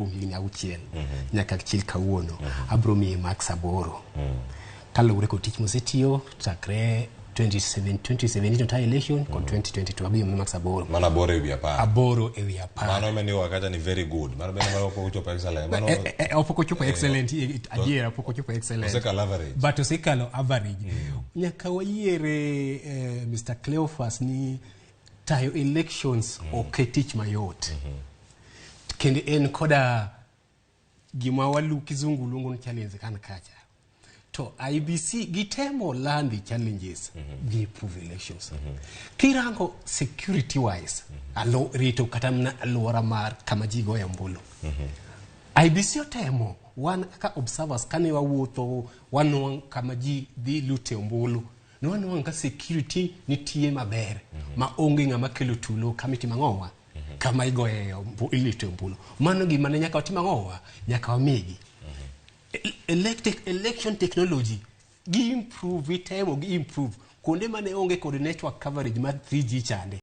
Kuom higni 6 nyaka chil kawuono, abro miye marks 8 kaluwore kod tich mosetiyo chakre 27 2017 entire election kod 2022. Abiro miye marks 8. Mano 8 e wi 10. 8 e wi 10. Mano meni wakacha ni very good. Mano bende mano pok ochopo excellent. Mano Pok ochopo excellent, adiera pok ochopo excellent. Osekalo average. But osekalo average. Nyaka wayiere, Mr. Cleophas, ni tayo elections ok e tich mayot, kendo en koda gima walu kizungu luongo ni challenge kan kacha to IEBC gitemo land the challenges, gi improve elections. Kirango security wise, alo rito kata mana aluora mar kama ji goye ombulu, IEBC otemo. Wan kaka observers, kane wawuotho wanwang' kama ji dhi lute ombulu, ne wanwang' ka security nitie maber ma onge ng'ama kelo tulo kama itimo ang'owa, kama igoye ilute ombulu. Mano gima ne nyaka watim ang'owa, nyaka wamigi. Election technology gi improve, itemo gi improve kuonde mane onge kod network coverage mar 3G chande.